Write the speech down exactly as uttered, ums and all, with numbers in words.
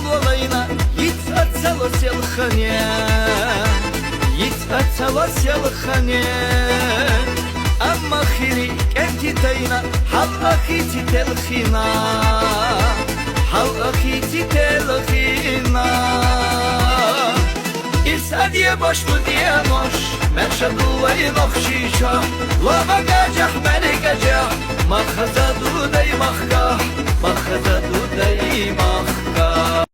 Лолайна, йицӀа цала селхане, йицӀа цала селхане. Амма хири кӀанти тайна, хӀял ахӀи ци телхина, хӀял ахӀи ци телхина. Исади башлу дианош, мерша дулай нохшиша, лама гажах, мери гажах, махаза дудай махка, махаза дудай махка.